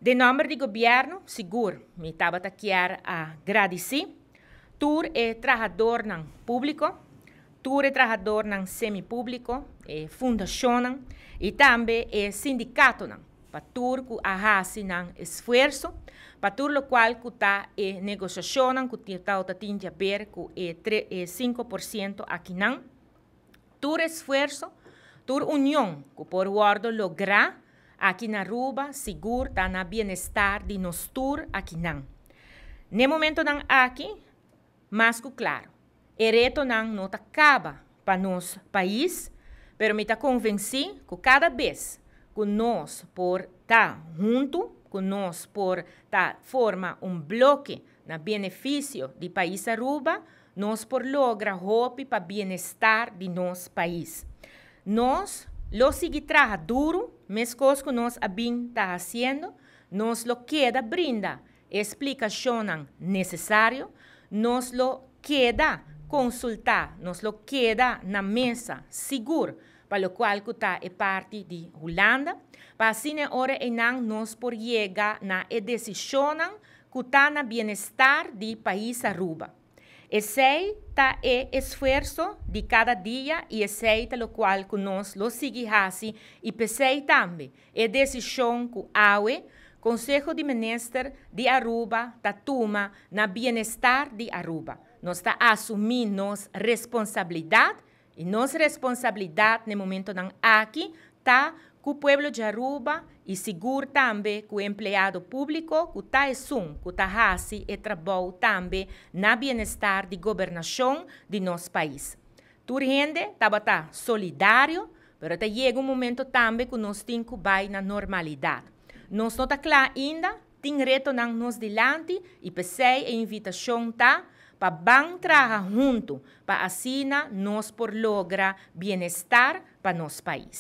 Den nomber di gobierno, sigur mi tabata kier a gradici tur e trahadornan publico, tur e trahadornan semi-publico, e fundacionnan y tambe e sindicatonan pa tur cu a haci nan esfuerso, pa tur locual cu ta e negociacionnan cu ta tin di haber cu e 5% akinan. Tur esfuerso, tur union cu por wordo logra aki na Aruba, sigur ta na bienestar di nos tur akinan. Na e momentonan aki, mas cu claro, e retonan no ta caba pa nos pais, pero mi ta convenci cu cada bes cu nos por ta hunto, cu nos por ta forma un bloke na beneficio di pais Aruba, nos por logra hopi pa bienestar di nos pais. Nos lo sigui traha duro, mescos cu nos a bin ta haciendo, nos lo keda brinda explicacion necesario, nos lo keda consulta, nos lo keda na mesa, sigur, pa locual cu ta e parti di Hulanda, pa asina ora einan nos por yega na e decision cu ta na bienestar di pais Aruba. Esey ta e esfuerso di cada dia y esey ta locual cu nos lo sigui haci y p'esey tambe e decision cu awe Conseho di Minister di Aruba ta tuma na bienestar di Aruba. Nos ta asumi nos responsabilidad y nos responsabilidad na e momentonan aki ta cu pueblo di Aruba y sigur tambe cu empleado publico cu ta esun cu ta haci e trabou tambe na bienestar di gobernacion di nos pais. Tur hende tabata solidario, pero ta yega un momento tambe cu nos tin cu bay na normalidad. Nos no ta cla ainda, tin retonan nos dilanti y p'esey e invitacion ta pa ban traha hunto, pa asina nos por logra bienestar pa nos pais.